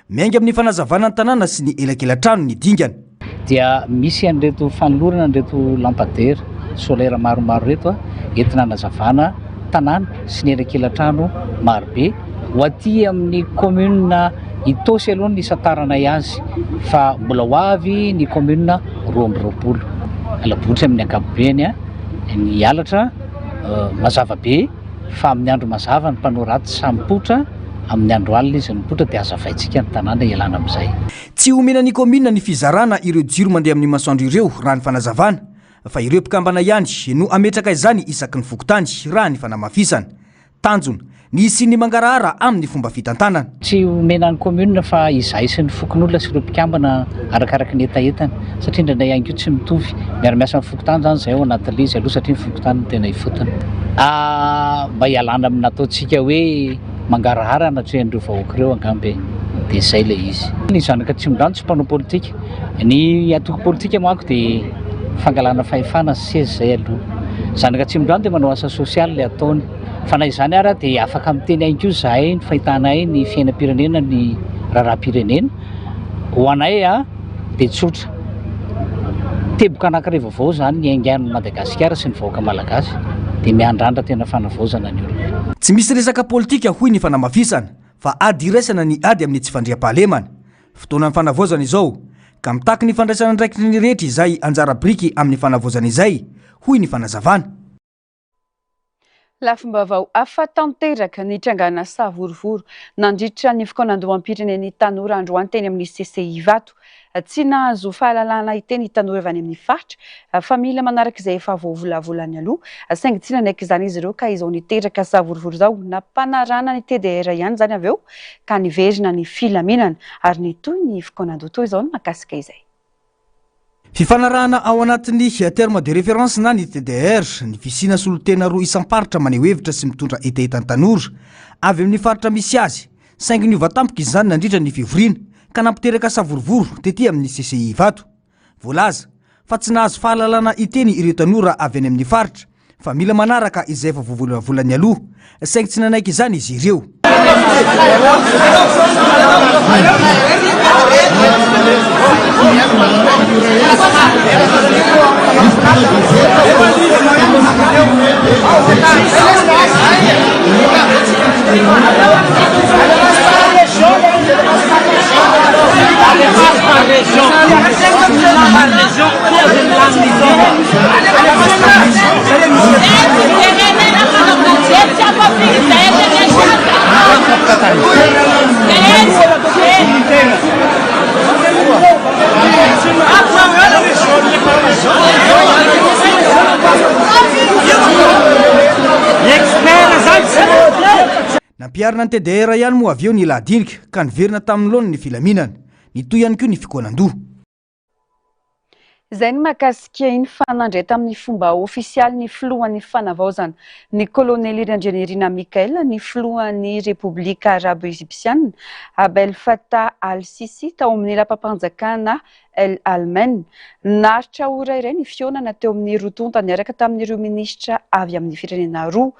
Miainga amin'ny fanazavana ny tanàna sy ny elakelan-trano ny dingana. Dia misy an'ireto fanolorana an'ireto lampadaire solaire maromaro ireto entina hanazavana tanàna sy ny elakelan-trano marobe. Ho aty amin'ny commune Itaosy aloha no nisantaranay azy fa mbola ho avy ny commune 22. Alabotry amin'ny ankapobeny ny halatra mazava be. Fa amin'ny andro mazava ny mpanao ratsy samy mipoitra, amin'ny andro alina izy no mipoitra dia hazavaintsika ny tanàna hialana amin'izay. Tsy omena ny kaominina ny fizarana ireo jiro mandeha amin'ny masoandro ireo raha ny fanazavana, fa ireo mpikambana ihany no hametraka izany isaky ny fokontany raha ny fanamafisana. Tanjona, ny hisian'ny mangarahara amin'ny fomba fitantanana. Tsy omena ny commune fa izahay sy ny fokonolona sy ireo mpikambana arakaraka ny hetahetany satria indraindray ihany koa tsy mitovy. Miara-miasa amin'ny fokontany izany izahay ao anatin'ilay izy aloha satria ny fokontany no tena ifotony. Mba hialana amin'ny nataontsika hoe mangarahara anatrehan'ireo vahoaka ireo angamba e! Dia izay ilay izy. Ny zanak'Atsimondrano tsy mpanao politika. Ny antoko politika manko dia fangalana fahefana sy seza izay aloha. Zanak'Atsimondrano dia manao asa sosialy ilay ataony. Fa na izany ara dia afaka miteny ihany koa izahay ny fahitanay ny fiainam-pirenena ny raharaham-pirenena. Ho anay dia tsotra. Teboka anankiray vaovao izany ny haingan'i Madagasikara sy ny vahoaka malagasy dia miandrandra tena fanavaozana ny olona. Tsy misy resaka politika hoy ny fanamafisana fa ady iraisana ny ady amin'ny tsy fandriampahalemana. Fotoanan'ny fanavaozana izao ka mitaky ny fandraisana andraikitry ny rehetra izay anjara biriky amin'ny fanavaozana izay hoy ny fanazavana. Lafim-baovao hafa tanteraka nitrangana savorovoro nandritra ny fikaonandoham-pirenen'ny tanora androany teny amin'ny CCI Ivato. Tsy nahazo fahalalahana hiteny ny tanora avy any amin'ny faritra fa mila manaraka izay efa voavolavola nialoha saingy tsy nanaiky izany izy ireo ka izao niteraka savorovoro izao. Nampanarahana ny TDR ihany izany avy eo ka niverina ny filaminana ary nitohy ny fikaonandoha. Toy izao ny mahakasika izay. Fifanarahana ao anatin'ny terme de référence na ny TDR, ny fisiana solontena roa isam-paritra maneho hevitra sy mitondra hetahetan'ny tanora avy amin'ny faritra misy azy, saingy niova tampoka izany nandritra ny fivoriana ka nampiteraka savorovoro tety amin'ny CCI Ivato. Voalaza fa tsy nahazo fahalalana hiteny ireo tanora avy any amin'ny faritra fa mila manaraka izay efa voavolavola nialoha, saingy tsy nanaiky izany izy ireo. Nampiharina ny TDR ihany moa avy eo ny lahadinika ka niverina tamin'ny laoniny ny filaminana. Nitohy ihany koa ny fikaonan-doha. Izay ny mahakasika iny fa nandray tamin'ny fomba ofisialy ny filohan'ny fanavaozana, ny kolonely Randrianirina Michael, ny filohan'ny Repoblika Arabo Egypsiana, Abel Fattah al-Sissi, tao amin'ny lapam-panjakana El Alamein. Naharitra ora iray ny fihaonana teo amin'ny roa tonta niaraka tamin'ireo minisitra avy amin'ny firenena roa.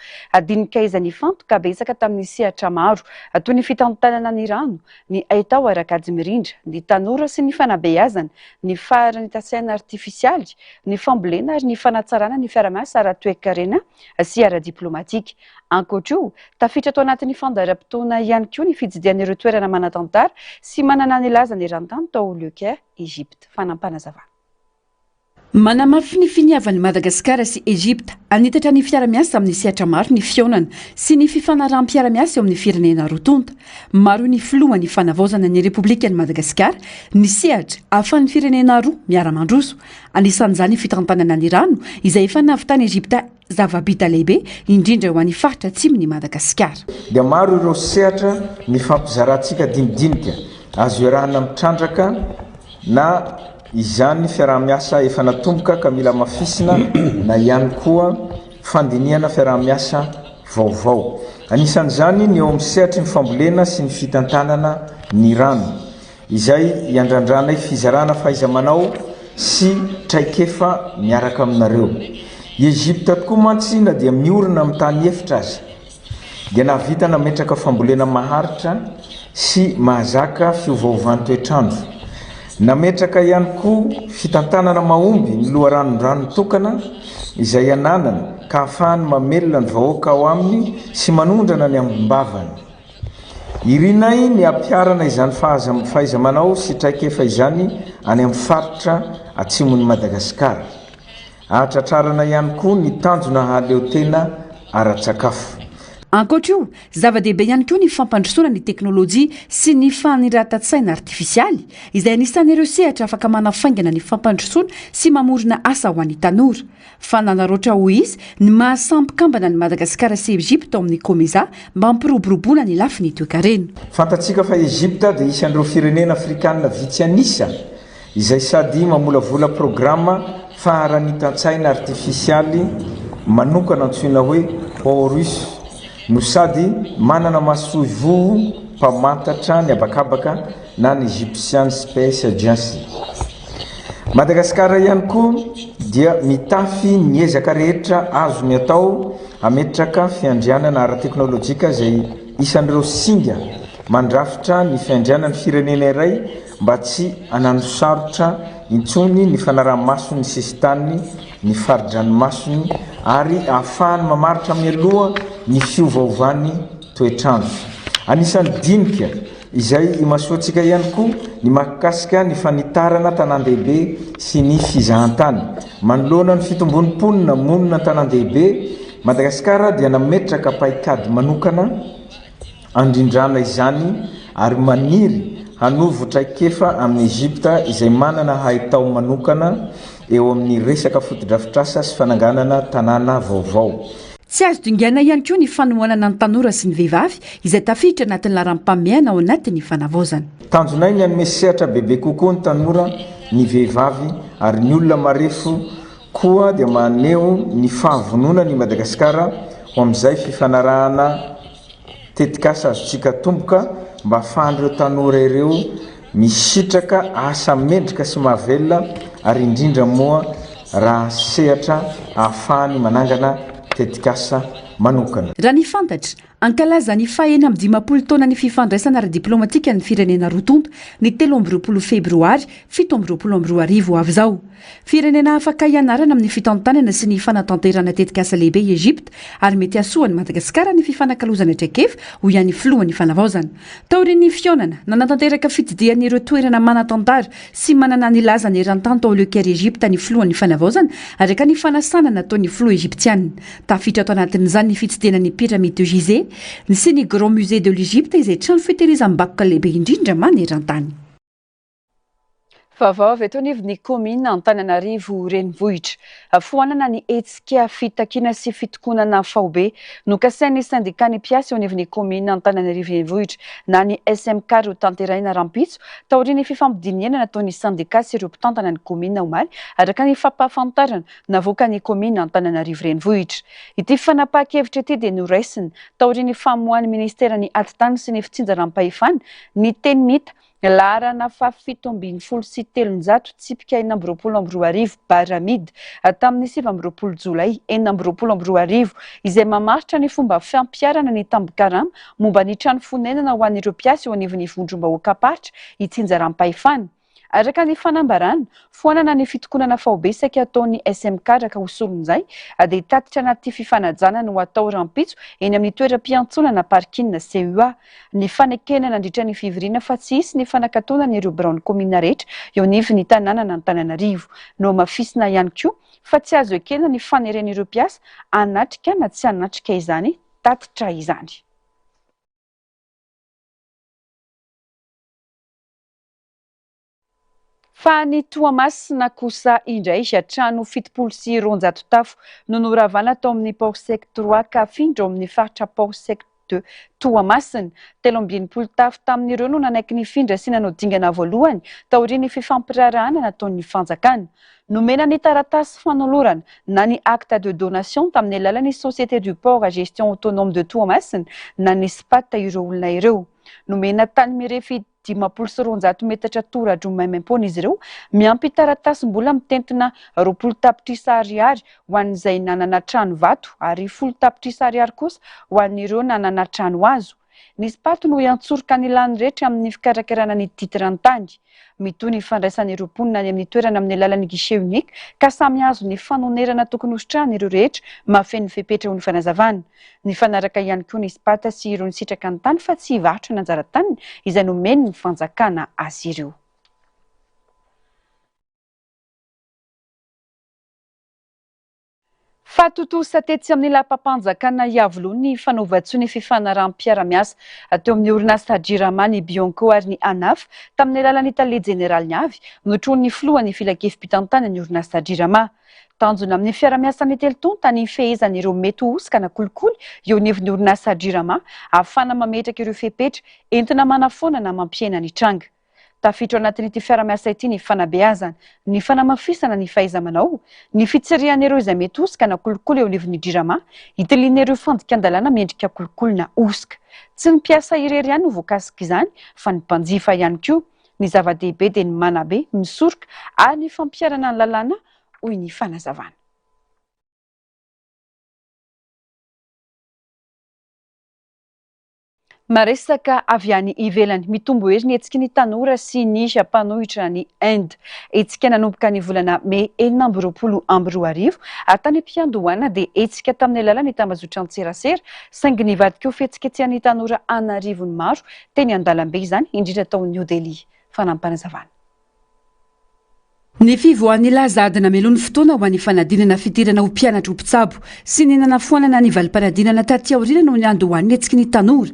Dinika izay nifantoka betsaka tamin'ny sehatra maro toy ny fitantanana ny rano, ny haitao ara-kajy mirindra, ny tanora sy ny fanabeazana, ny faharanitan-tsaina artifisialy, ny fambolena ary ny fanatsarana ny fiarahamiasa ara-toekarena sy ara-diplaomatika. Ankoatra io, tafiditra tao anatin'ny fandaharam-potoana ihany koa ny fitsidihana ireo toerana manan-tantara sy manana ny lazany eran-tany tao Le Caire, Egypte. Fanampanazavan. Manamafy ny finiavan'i Madagasikara sy Egypta hanitatra ny fiara-miasa amin'ny sehatra maro ny fihaonana sy ny fifanaraham-piara-miasa eo amin'ny firenena roa tonta. Maro ny filohan'ny fanavaozana ny Repoblikan'i Madagasikara ny sehatra ahafahan'ny firenena roa miara-mandroso. Anisan'izany ny fitantanana ny rano izay efa nahavitan'i Egypta zava-bita lehibe, indrindra ho an'ny faritra atsimon'i Madagasikara. Dia maro ireo sehatra nifampizarantsika dinidinika azo iarahana mitrandraka na izany fiaraha-miasa efa natomboka ka mila hamafisina na ihany koa fandinihana fiaraha-miasa vaovao. Anisan'izany ny eo amin'ny sehatry ny fambolena sy ny fitantanana ny rano, izay iandrandranay fizarana fahaiza-manao sy traikefa miaraka aminareo. I Egypta tokoa mantsy na dia miorina amin'ny tany efitra aza, dia nahavita nametraka fambolena maharitra sy mahazaka fiovaovan'ny toetr'andro. Nametraka ihany koa fitantanana mahomby ny loharanon-drano tokana izay ananany ka ahafahany mamelona ny vahoaka ao aminy sy manondrana ny ambim-bavany. Irinay ny hampiharana izany fahaiza-manao sy traikefa izany any amin'ny faritra atsimon'i Madagasikara. Ahatratrarana ihany koa ny tanjona hahaleo tena ara-tsakafo. Ankoatra io, zava-dehibe ihany koa ny fampandrosoana ny teknolojia sy ny faniratan-tsaina artifisialy, izay anisan'ireo sehatra afaka manafaingana ny fampandrosoana sy mamorona asa ho an'ny tanora. Fa nanaraotra hoy izy ny maha samy mpikambana an'i Madagasikara sy Egypta ao amin'ny Comesa mba hampiroboroboana ny lafiny toekarena. Fantatsika fa Egypta dia isan'ireo firenena afrikanina vitsy an'isa izay sady mamolavola programa faharanitan-tsaina artifisialy manokana antsoina hoe Horus no sady manana masoivoho mpamantatra ny habakabaka na ny Egyptian Space Agency. Madagasikara ihany koa dia mitafy ny ezaka rehetra azony atao hametraka fiandrianana ara-teknolojika izay isan'ireo singa mandrafitra ny fiandrianan'ny firenena iray mba tsy hananosarotra intsony ny fanaraha-maso ny sisintaniny, ny fari-dranomasony ary ahafahany mamaritra mialoha ny fiovaovan'ny toetr'andro. Anisan'ny dinika izay imasoantsika ihany koa ny mahakasika ny fanitarana tanàn-dehibe sy ny fizahantany. Manoloana ny fitombon'ny mponina monina an-tanàn-dehibe, Madagasikara dia nametraka paikady manokana, handrindrana izany ary maniry hanovo traikefa amin'i Egypta izay manana haitao manokana eo amin'ny resaka fotodrafitrasa sy fananganana tanàna vaovao. Tsy azo dingaina ihany koa ny fanohanana ny tanora sy ny vehivavy izay tafiditra anatin'ny laharam-pahamehana ao anatin'ny fanavaozana. Tanjonay ny hanome sehatra bebe kokoa ny tanora, ny vehivavy ary ny olona marefo koa dia maneho ny fahavononany i Madagasikara ho amin'izay fifanarahana tetikasa azontsika atomboka mba ahafahan'ireo tanora ireo misitraka asa mendrika sy mahavelona ary indrindra moa raha sehatra ahafahany manangana tetikasa manokana. Raha ny fantatra, hankalaza ny faha-56 taonan'ny fifandraisana ara-diplaomatika ny firenena roa tonta ny 23 febroary 2027 ho avy izao. Firenena afaka hianarana amin'ny fitantanana sy ny fanatanterahana tetikasa lehibe i Egypte ary mety hahasoa an'i Madagasikara ny fifanakalozana traikefa, hoy ihany filohan'ny fanavaozana. Taorian'ny fihaonana, nanatanteraka fitsidihana ireo toerana manan-tantara sy manana ny lazany eran-tany tao Le Caire Egypte ny filohan'ny fanavaozana araka ny fanasana nataon'ny filoha egyptiana. Tafiditra ato anatin'izany ny fitsidihana ny Pyramide de Gizeh sy ny Grand Musée de l'Egypte izay trano fitehirizam-bakoka lehibe indrindra maneran-tany. Vaovao avy eto anivon'ny kaominina Antananarivo Renivohitra. Foanana ny hetsika fitakiana sy fitokonana faobe nokasain'ny sendikan'ny mpiasa eo anivon'ny kaominina Antananarivo Renivohitra na ny SMK ho tanterahina rahampitso taorian'ny fifampidinihana nataon'ny sendika sy ireo mpitantana ny kaominina omaly araka ny fampahafantarana navoakan'ny kaominina Antananarivo Renivohitra. Ity fanapahan-kevitra ity dia noraisina taorian'ny famoahan'ny ministeran'ny Atitany sy ny fitsinjaram-pahefana ny teny mita. Laharana faha 317 tsipika 2026 barra mid tamin'ny 29 jolay 2026 izay mamaritra ny fomba fampiharana ny tambin-karama momba ny trano fonenana ho an'ireo mpiasa eo anivon'ny vondrom-bahoakam-paritra itsinjaram-pahefana. Araka ny fanambarana, foanana ny fitokonana faobe saika ataon'ny SMK araka ho solon'izay dia tatitra anaty fifanajana no hatao rahampitso eny amin'ny toeram-piantsonana parking CUA. Ny fanekena nandritra ny fivoriana fa tsy hisy ny fanakatonana ireo biraon'ny kaominina rehetra eo anivon'ny tanànan'Antananarivo. Nohamafisina ihany koa fa tsy azo ekena ny faneren'ireo mpiasa hanatrika na tsy hanatrika izany tatitra izany. Fa any Toamasina kosa indray, trano 270 tafo no noravana tao amin'ny Port Sec trois ka afindra ao amin'ny faritra Port Sec deux Toamasina. 63 tafo tamin'ireo no nanaiky nifindra sy nanao dingana voalohany taorian'ny fifampiraharahana nataon'ny fanjakana. Nomena ny taratasy fanolorana na ny acte de donation tamin'ny alalan'ny Société du Port à Gestion Autonome de Toamasina na ny SPAT ireo olona ireo. Nomena tany mirefy 250 metatra tora-droa maimaimpoana izy ireo, miampy taratasim-bola mitentina 20 tapitrisa ariary ho an'izay nanana trano vato ary 10 tapitrisa ariary kosa ho an'ireo nanana trano hazo. Ny SPAT no hiantsoroka ny lany rehetra amin'ny fikarakarana ny titran-tany. Mitohy ny fandraisan'ireo mponina any amin'ny toerana amin'ny alalan'ny guichet unique ka samy hahazo ny fanonerana tokony hositrahany ireo rehetra mahafeno ny fepetra ho ny fanazavana. Nifanaraka ihany koa ny Spat sy ireo nisitraka ny tany fa tsy hivarotra ny anjara taniny izay nomen'ny fanjakana azy ireo. Fa tontosa tetsy amin'ny lapam-panjakana Iavoloha ny fanaovan-tsoa ny fifanaraham-piarahamiasa teo amin'ny orinasa Jirama, ny Bianco ary ny Anaf tamin'ny alalan'ny tale jeneraliny avy notronin'ny filohan'ny filankevi-pitantanan'ny orinasa Jirama. Tanjona amin'ny fiarahamiasan'ny telo tonta ny hifehezana ireo mety ho hosoka na kolikoly eo anivon'ny orinasa Jirama ahafahana mametraka ireo fepetra entina manafoana na mampihena ny tranga. Tafiditra ao anatin'ity fiarahamiasa ity ny fanabeazana, ny fanamafisana ny fahaiza-manao, ny fitsirihana ireo izay mety hosoka na kolikoly eo anivon'ny Jirama, hitiliana ireo fandikan-dalàna miendrika kolikoly na hosoka. Tsy ny mpiasa irery ihany no voakasik'izany fa ny mpanjifa ihany koa. Ny zava-dehibe dia ny manabe, misoroka ary ny fampiharana ny lalàna, hoy ny fanazavana. Maresaka avy any ivelany, mitombo hery ny hetsiky ny tanora sy ny mpanohitra ny Inde. Hetsika nanomboka ny volana mey 2026 ary tany am-piandohana dia hetsika tamin'ny alalan'ny tambazotran-tserasera saingy nivadika ho fihetsiketsehan'ny tanora an'arivony maro teny an-dalambe izany, indrindra tao New Delhi. Fanampinazavana. Ny fivoahan'ny laza ady namelo ny fotoana ho an'ny fanadinana fidirana ho mpianatra ho mpitsabo sy ny nanafoanana ny valim-panadinana taty aoriana no niandohan'ny hetsiky ny tanora.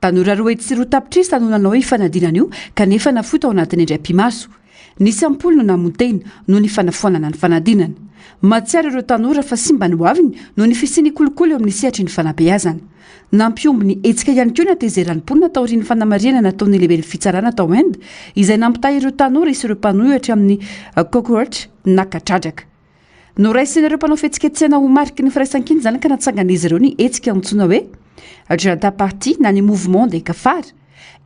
Tanora 202 tapitrisa no nanao io fanadinana io kanefa nafoy tao anatin'ny indray pimaso. Nisy am-polo no namono-tena noho ny fanafoanana ny fanadinana. Mahatsiaro ireo tanora fa simba ny hoaviny noho ny fisian'ny kolikoly eo amin'ny sehatry ny fanabeazana. Nampihombo ny hetsika ihany koa ny hatezeran'ny mponina taorian'ny fanamarihana nataon'ny lehiben'ny fitsarana tao Inde izay nampitaha ireo tanora sy ireo mpanohitra amin'ny cockroach na kadradraka. Noraisin'ireo mpanao fihetsiketsehana ho mariky ny firaisankina izany ka natsangan'izy ireo ny hetsika antsoina hoe Janata Party na ny Mouvement des Cafards.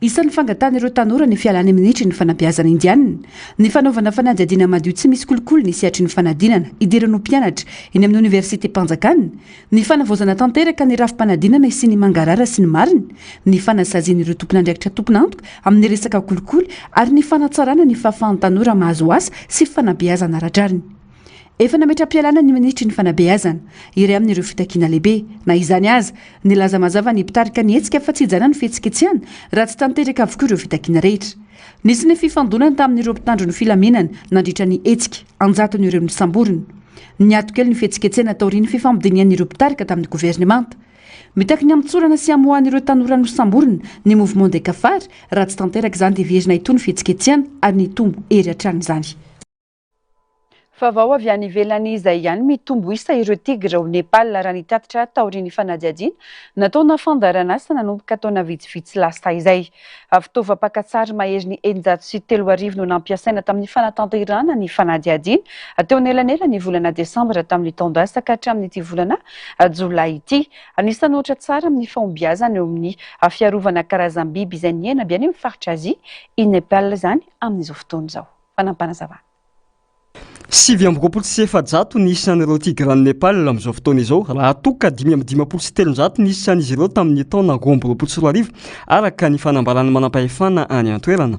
Isan'ny fangatahan'ireo tanora ny fialan'ny minisitry ny fanabeazana indianina, ny fanaovana fanadihadiana madio tsy misy kolikoly ny sehatry ny fanadinana hidirana ho mpianatra eny amin'ny oniversitem-panjakana, ny fanavaozana tanteraka ny rafi-panadinana hisian'ny mangarahara sy ny marina, ny fanasaziana ireo tompon'andraikitra tompon'antoka amin'ny resaka kolikoly ary ny fanatsarana ny fahafahan'ny tanora mahazo asa sy fanabeazana ara-drariny. Efa nametra-pialana ny minisitry ny fanabeazana, iray amin'ireo fitakiana lehibe. Na izany aza, nilaza mazava ny mpitarika ny hetsika fa tsy hijanona ny fihetsiketsehana raha tsy tanteraka avokoa ireo fitakiana rehetra. Nisy ny fifandonana tamin'ireo mpitandro ny filaminana nandritra ny hetsika, an-jatony ireo nosamborina. Niato kely ny fihetsiketsehana taorian'ny fifampidinihan'ireo mpitarika tamin'ny governemanta. Mitaky ny hamotsorana sy hamoahana ireo tanora nosamborina ny Mouvement des Cafards, raha tsy tanteraka izany dia hiverina hitohy ny fihetsiketsehana ary nitombo hery hatrany izany. Vaovao avy any ivelany izay ihany, mitombo isa ireo tigra ao Nepal raha ny tatitra taorian'ny fanadihadiana nataona fandaharanasa nanomboka taona vitsivitsy lasa izay. Fitaovam-pakantsary maherin'ny 3600 no nampiasaina tamin'ny fanatanterahana ny fanadihadiana teo anelanelan'ny volana desambra tamin'ny taon-dasa ka hatramin'ity volana jolay ity. Anisan'ny ohatra tsara amin'ny fahombiazana eo amin'ny fiarovana karazam-biby izay nihena be any amin'ny faritra Azia i Nepal izany amin'izao fotoana izao. Fanampinazavana. 429 ny isan'ireo tigran'i Nepal amin'izao fotoana izao, raha toa ka 355 ny isan'izy ireo tamin'ny taona 2022, araka ny fanambaran'ny manampahefana any an-toerana.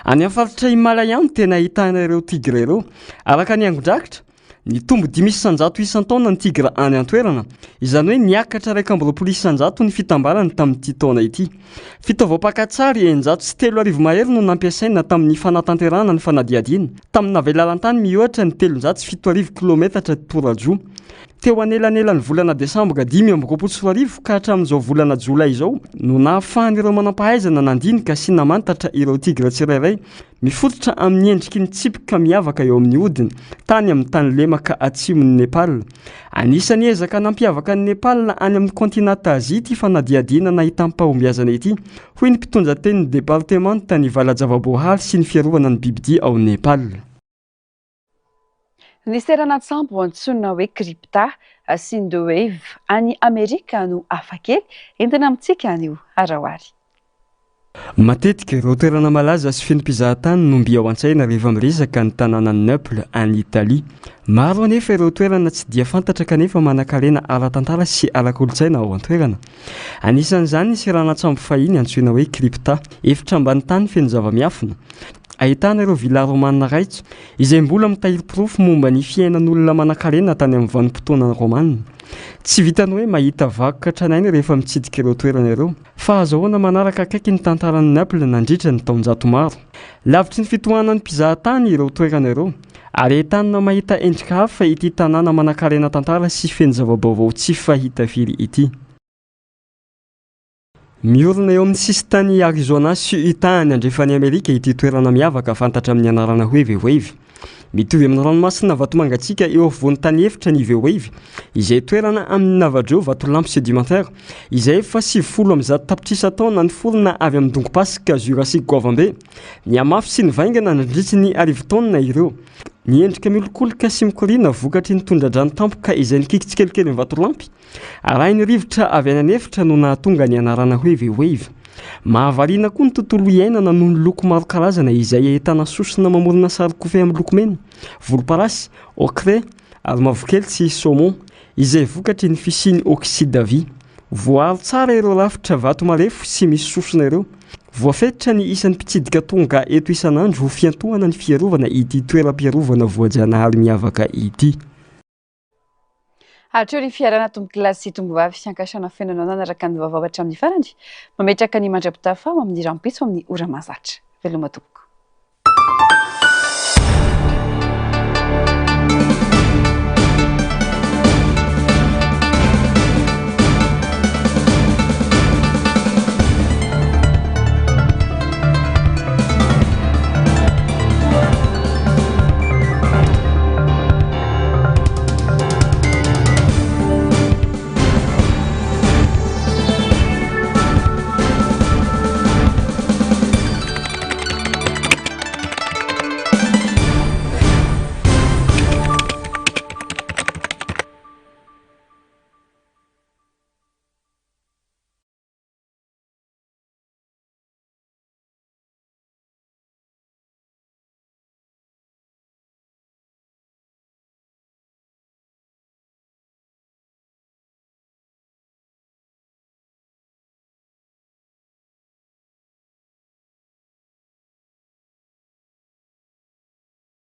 Any amin'ny faritra Himalaya no tena ahitana ireo tigra ireo. Araka ny angon-drakitra, nitombo 5% isan-taona ny tigra any an-toerana, izany hoe niakatra 21% ny fitambarany tamin'ity taona ity. Fitaovam-pakantsary 3600 mahery no nampiasaina tamin'ny fanatanterahana ny fanadihadiana, tamina velaran-tany mihoatra ny 7300 kilaometatra torajoa. Teo anelanelan'ny volana desambra 2025 ka hatramin'izao volana jolay izao no nahafahan'ireo manampahaizana nandinika sy namantatra ireo tigra tsirairay Mifototra amin'ny endriky ny tsipika miavaka eo amin'ny hodiny, tany amin'ny tany lemaka atsimon'i Nepal. Anisan'ny ezaka nampiavaka an'i Nepal any amin'ny kaontinanta Azia ity fanadihadiana nahitam-pahombiazana ity, hoy ny mpitondra tenin'ny departemantan'ny vala-javaboahary sy ny fiarovana ny bibidia ao Nepal. Ny seranan-tsambo antsoina hoe Crypta sy ny The Wave any Amerika no hafakely entina amintsika anio. Araho ary. Matetika ireo toerana malaza sy feno mpizahatany no mby ao an-tsaina rehefa miresaka ny tanànan'i Naples any Italia. Maro anefa ireo toerana tsy dia fantatra kanefa manankarena ara-tantara sy ara-kolontsaina ao an-toerana. Anisan'izany ny seranan-tsambo fahiny antsoina hoe Crypta, efitra ambany tany feno zava-miafina. Ahitana ireo villa romana raitra, izay mbola mitahiry porofo momba ny fiainan'olona manankarena tany amin'ny vanim-potoanan'ny Romana. Tsy vitan'ny hoe mahita vakoka tranainy rehefa mitsidika ireo toerana ireo, fa azahoana manaraka akaiky ny tantaran'i Naples nandritra ny taonjato maro. Lavitry ny fitohanan'ny mpizahatany ireo toerana ireo, ary ahitana mahita endrika hafa ity tanàna manankarena tantara sy feno zava-baovao tsy fahita firy ity. Miorina eo amin'ny sisintanin'i Arizona sy Utah any andrefan'i Amerika ity toerana miavaka fantatra amin'ny anarana hoe The Wave. Mitovy amin'ny ranomasina vatomangatsiaka eo afovoan'ny tany efitra ny The Wave, izay toerana amin'ny navadreo vatolampy sédimentaire, izay efa 190 tapitrisa taona niforona avy amin'ny dongom-pasika Jurassique goavambe. Nihamafy sy nivaingana nandritry ny arivotaona ireo. Ny endrika miolokoloka sy mikoriana vokatry ny tondra-drano tampoka izay nikiky tsikelikely ny vatolampy Arahin'ny rivotra avy any an'efitra no nahatonga ny anarana hoe The Wave. Mahavariana koa ny tontolo iainana noho ny loko maro karazana izay ahitana sosona mamorona sary kofehy amin'ny loko mena, volomparasy, ocre ary mavokely sy saumon, izay vokatry ny fisian'ny oxyde vy. Voaaro tsara ireo rafitra vato marefo sy misy sosona ireo. Voafetra ny isan'ny mpitsidika tonga eto isan'andro ho fiantohana ny fiarovana ity toeram-piarovana voajanahary miavaka ity. Hatreo ny fiarahana tompokolahy sy tompovavy ankasana feno anao nanaraka ny vaovao hatramin'ny farany. Mametraka ny mandra-pitafa ho amin'ny rahampitso amin'ny ora mahazatra. Veloma tompoko.